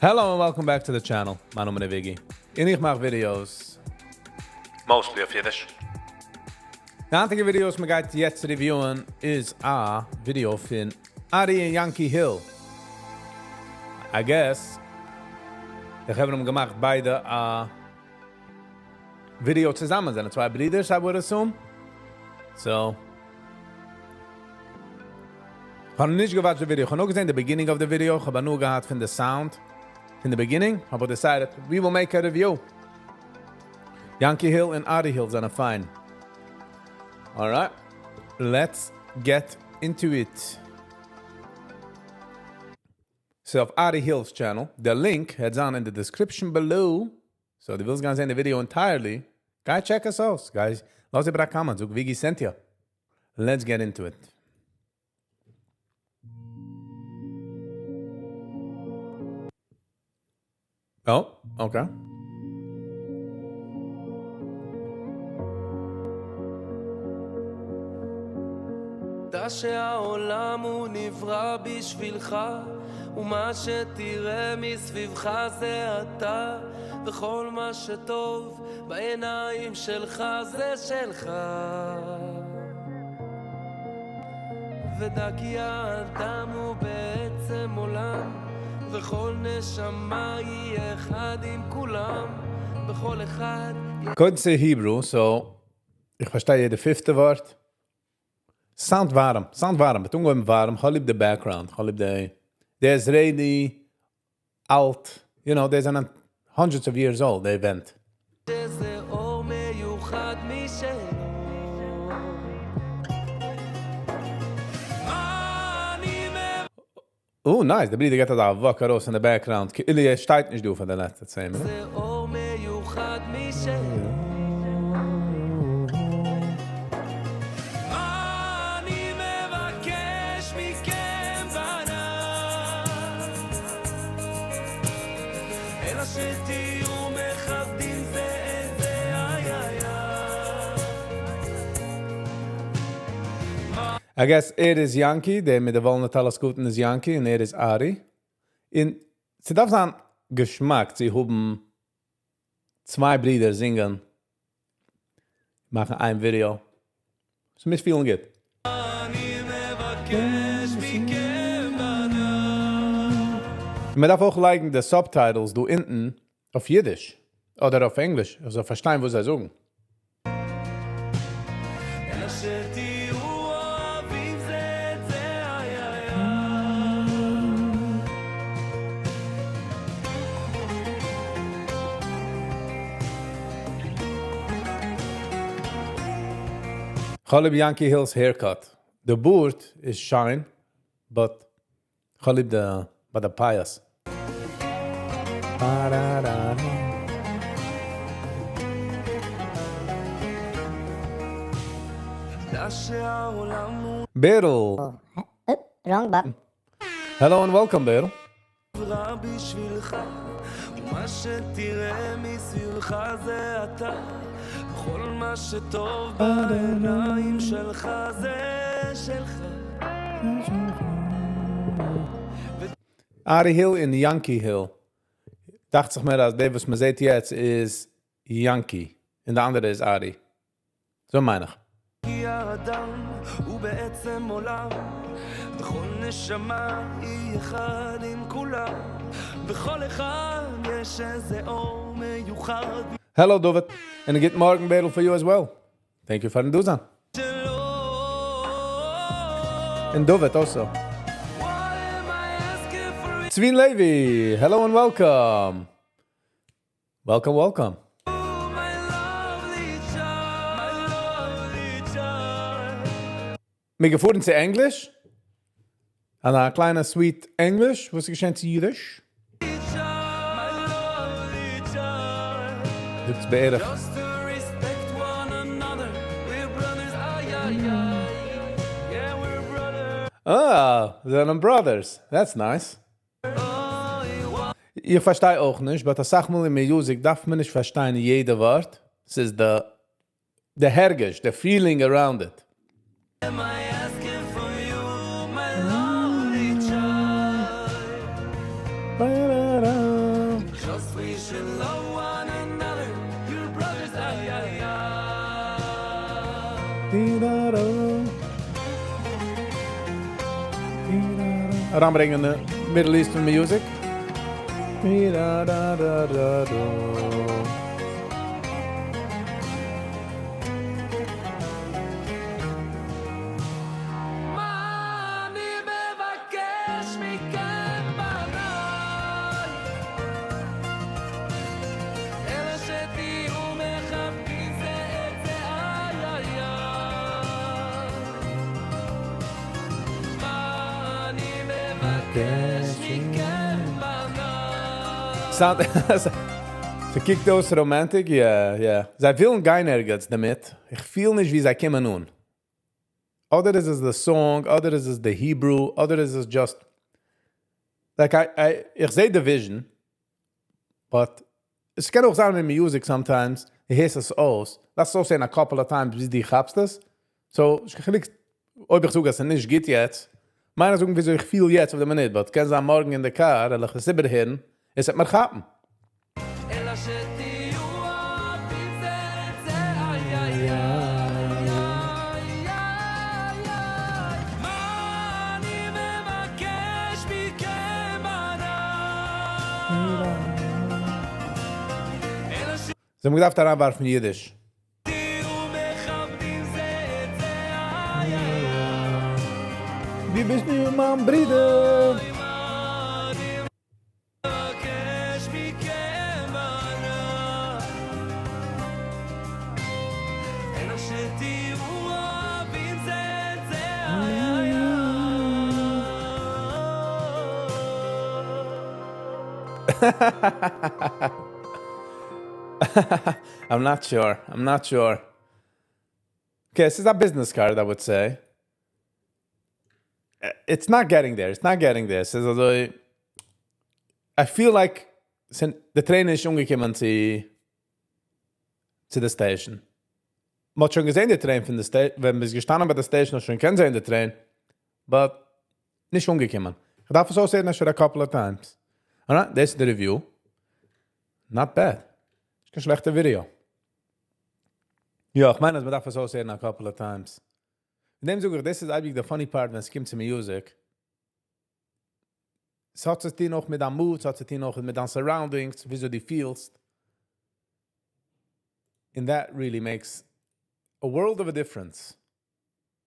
Hello and welcome back to the channel, מיין נאמען איז וויגי, און איך מאך videos. Mostly אויף אידיש. די היינטיגע ווידיאו וואס מען גייט יעצט review ען איז א ווידיאו פון ארי און יאנקי היל. I guess די חברה האבן געמאכט ביידע א ווידיאו צוזאמען, זענען צוויי ברידערס I would assume. So. כ'האב נישט גע watch ט די ווידיאו, כ'האב נאר געזען די beginning of די ווידיאו, כ'האב הנאה געהאט פון די sound פון די beginning, האב איך decided we will make a review. יאנקי היל און ארי היל זענען פיין. Alright, let's get into it. ס'איז אויף ארי היל'ס channel, די link העט זיין אין די description below, so דו ווילסט גיין זען די ווידיאו entirely, גיי check עס אויס, גיי לאז איבער א comment, זאג וויגי sent you. Let's get into it. Oh, okay. דע שהעולם הוא נברא בשבילך, ומה שתראה מסביבך זה אתה, וכל מה שטוב בעיניים שלך זה שלך. ודע כי האדם הוא בעצם עולם, וכל נשמה היא אחד עם כולם, בכל אחד... קודם ס'איז Hebrew, so איך פארשטיי יעדע פיפטע ווארט. Sound ווארעם, sound ווארעם, באט אנגעהויבן ווארעם, כ'האב ליב די background, כ'האב ליב די, די Israeli אלט, you know, די זענען hundreds of years old, די ווענט. איזה אור מיוחד משלו. מה אני Oh nice, די ברודער געט אזא walk ארויס אין די background, כאילו ער שטייט נישט דא פאר די לעצטע 10 מינוט. זה אור מיוחד משלו. מה אני מבקש מכם בניי? אלא שתהיו מכבדים זה את זה, איי איי איי. I guess ער איז יאנקי, דער מיט די וואלענע טלית קטן איז יאנקי און ער איז ארי. און ס'דארף זיין געשמאק צו האבן צוויי ברידער זינגען, מאכן איין ווידיאו. ס'מוז פילן גוט. אני מבקש מכם בניי. מען דארף אויך לייגן די subtitles דא אונטן אויף אידיש אדער אויף ענגליש, איך זאל פארשטיין וואס זיי זאגן. אלא שתהיו אוהבים זה את זה, איי איי איי. כ'האב ליב יאנקי היל'ס haircut. די בארד איז שיין, but כ'האב ליב די ביי די פאות. דע שהעולם הוא בערל! Wrong button. Hello and welcome בערל. נברא בשבילך, ומה שתראה מסביבך זה אתה, וכל מה שטוב בעיניים שלך זה שלך. ארי היל און יאנקי היל. דאכט זיך מיר אז דער וואס מען זעט יעצט איז יאנקי און די אנדערע איז ארי. אזוי מיין איך. כי האדם הוא בעצם עולם, וכל נשמה היא אחד עם כולם, בכל אחד יש איזה אור מיוחד. Hello דוד, and a good morning בערל for you as well. Thank you פארן דא זיין. שלו. און דוד also. What am I asking for? Tzvin Levy, hello and welcome. Welcome, welcome. My lovely child, my lovely child. מיר געפארן צו ענגליש? א קליינע sweet ענגליש, וואס איז געשען צו אידיש? My lovely child. זאגטס בערך. Just to respect one another, we're brothers, ay, ay, ay. Yeah, we're brothers. Ah, זענען brothers. That's nice. איך פארשטיי אויך נישט, but אסאך מאל אין music דארף מען נישט פארשטיין יעדע ווארט. ס'איז די הרגש, the feeling around it. Am I asking for you, my lovely child? You should love one another, you're brothers, ay, ay, ay. אריינברענגען די Middle Eastern music. מה אני מבקש מכם בניי אלא שתהיו מכבדים זה את זה איי איי איי מה אני מבקש מכם בניי Sound ס'קוקט אויס romantic, yeah. זיי ווילן גיין ערגעץ דערמיט. איך feel נישט ווי זיי קומען אן. אדער איז עס the song, אדער איז עס the Hebrew, אדער איז עס just like I איך זע the vision, but עס קען אויך זיין מיט music sometimes, דו הערסט עס אויס. לאזט עס אויסהערן a couple of times ביז דו כאפסט עס. So, איך אויב איך זאג אז עס איז נישט גוט יעצט, מיין איך זאגן וויאזוי איך feel יעצט אויף די מינוט, but קען זיין מארגן אין די car, וועל איך עס איבערהערן, עס וועט מיר כאפן. אלא שתהיו אוהבים זה את זה איי איי איי איי איי איי מה אני מבקש מכם בניי אלא זיי האבן געדארפט אריינווארפן אידיש. שתהיו מכבדים זה את זה איי איי איי דו ביסט מיר מיין ברודער. מה אני מבקש מכם בניי אלא שתהיו אוהבים זה את זה איי איי איי I'm not sure. I'm not sure. Okay, this is a business card, I would say. It's not getting there. It's not getting there. ס'איז אזוי, I feel like the train איז שוין אנגעקומען צו די station. מ'האט שוין געזען די train פון די station, ווען מ'איז געשטאנען ביי די station, האט שוין געקענט זען די train, but נישט אנגעקומען. איך דארף עס אויסהערן שוין a couple of times. Alright, דאס איז די review. Not bad. נישט קיין שלעכטע video. יא, איך מיין, אז מ'דארף עס אויסהערן a couple of times. אין דעם זאג איך, דאס איז אייביג the funny part, ווען עס קומט צו music. עס האט צו טון אויך מיט דיין mood, עס האט צו טון אויך מיט דיין surroundings, וויאזוי דו feelst. And that really makes a world of a difference.